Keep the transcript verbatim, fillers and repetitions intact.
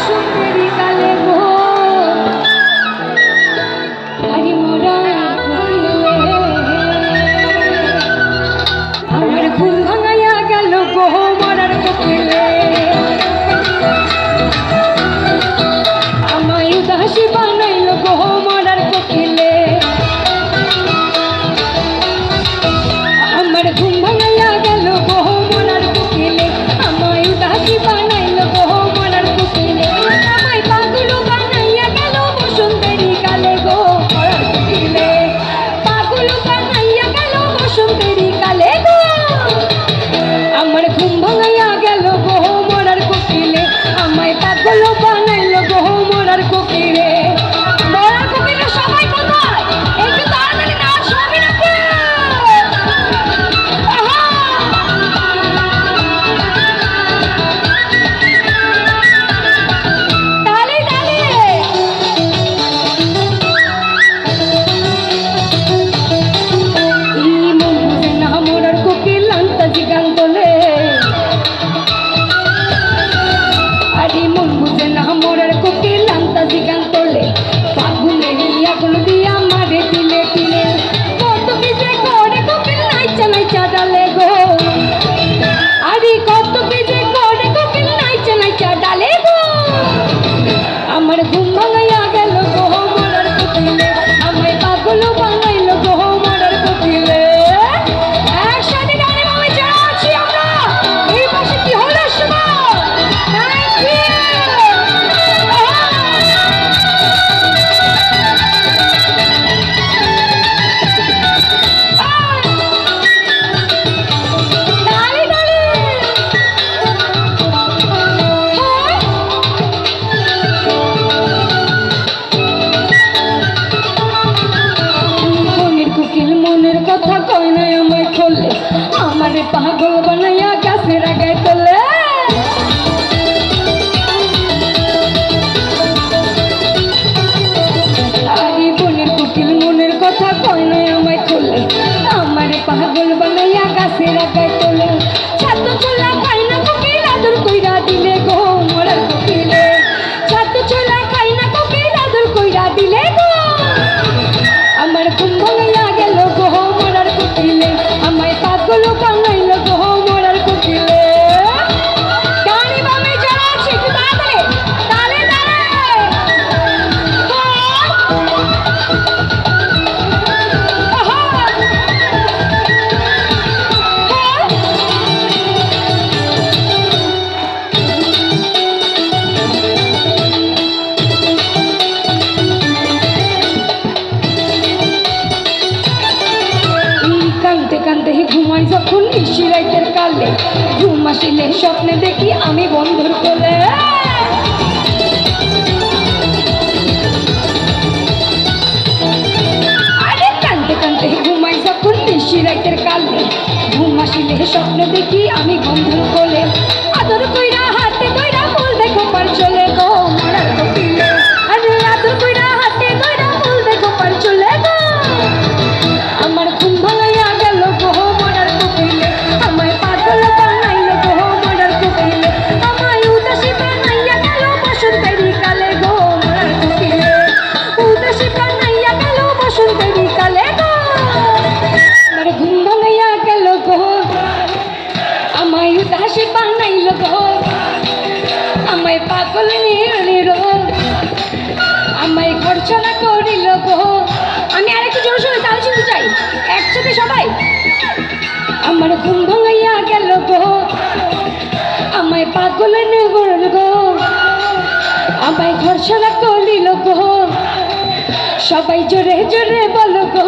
সুন্দরী কালে গো, আরে মরার কোকিলে। আমার ঘুম ভাঙাইয়া গেল গো মরার কোকিলে। আমায় উদাসী বানাইল গো মরার কোকিলে। আমার ঘুম ভাঙাইয়া গেল গো মরার কোকিলে। আমায় উদাসী বানাইল গো মরার কোকিলে। আমায় পাগল বানাইয়া গেল বসন্তেরই কালে গো মরার কোকিলে। পাগল বানাইয়া গেল বসন্তেরই কালে গো। আমার ঘুম ভাঙাইয়া গেল গো মরার কোকিলে। আমায় পাগল বানাইল গো মরার কোকিলে। মরার কোকিলে সবাই কোথায়? একটু তাড়াতাড়ি নাচ হবে নাকি? আহা! তালে, তালে। ই মন বুঝে না মরার কোকিল আন্তাজি গান তোলে। আরে মন বুঝে না মরার কোকিল আন্তাজি গান তোলে। ফাগুনে আগুন দিয়া মারে তিলে তিলে। কত কি যে করে কোকিল নাইচা নাইচা ডালে গো। আরে কত কি যে করে কোকিল নাইচা নাইচা ডালে গো। আমার ঘুম ভাঙাইয়া গেল গো মরার কোকিলে। আমায় পাগল বানাইল গো মরার কোকিলে। একসাথে তালি বামে যারা আছি আমরা, এই পাশে কি হলো শুভ? Thank you। তালি, তালি। হ্যাঁ। মনের কোকিল মনের কথা কয় না আমায় খুলে, আমারে পাগল বানাইয়া গাছের আগায় তোলে। আরে মনের কোকিল মনের কথা কয় না আমায় খুলে, আমারে পাগল বানাইয়া গাছের আগায় তোলে। ছাতু ছোলা খাই না কোকিল আদর কইরা দিলে গো মরার কোকিলে। ছাতু ছোলা খাই না কোকিল আদর কইরা দিলে গো। আমার ঘুম ভাঙাইয়া গেল গো মরার কোকিলে। আমায় পাগল বানাইল গো মরার কোকিলে। ডানে বামে যারা আছে একটু তাড়াতাড়ি। তালে, তালে। এই কানতে কানতে ঘুমাই যখন নিশি রাইতের কালে, ঘুম আসিলে স্বপ্নে দেখি আমি বন্ধুর কোলে। আরে কানতে কানতে ঘুমাই যখন নিশি রাইতের কালে, ঘুম আসিলে স্বপ্নে দেখি আমি বন্ধুর কোলে। আদর কইরা হাতে ধইরা ফুল দেখো পার চলে গো মরার কোকিলে। আরে আদর কইরা হাতে ধইরা ফুল দেখো পার চলে গো। আমার ঘুম ভাঙাইয়া গেল গো মরার কোকিলে। আমায় পাগল বানাইল গো মরার কোকিলে। আমায় উদাসী বানাইয়া গেল বসন্তেরই কালে গো মরার কোকিলে। উদাসী বানাইয়া গেল বসন্তেরই কালে গো। আমার ঘুম ভাঙাইয়া গেল গো। আমায় উদাসী বানাইল গো। আমায় পাগল নিল নিল। আমায় খরচনা করিল গো। আমি আরেকটু জোরে সোরে তাল শুনতে চাই, একসাথে সবাই। আমার ঘুম ভাঙাইয়া গেল গো। আমায় পাগল নিল গো। আমায় খরচনা করিল গো। সবাই জোরে জোরে বলো গো।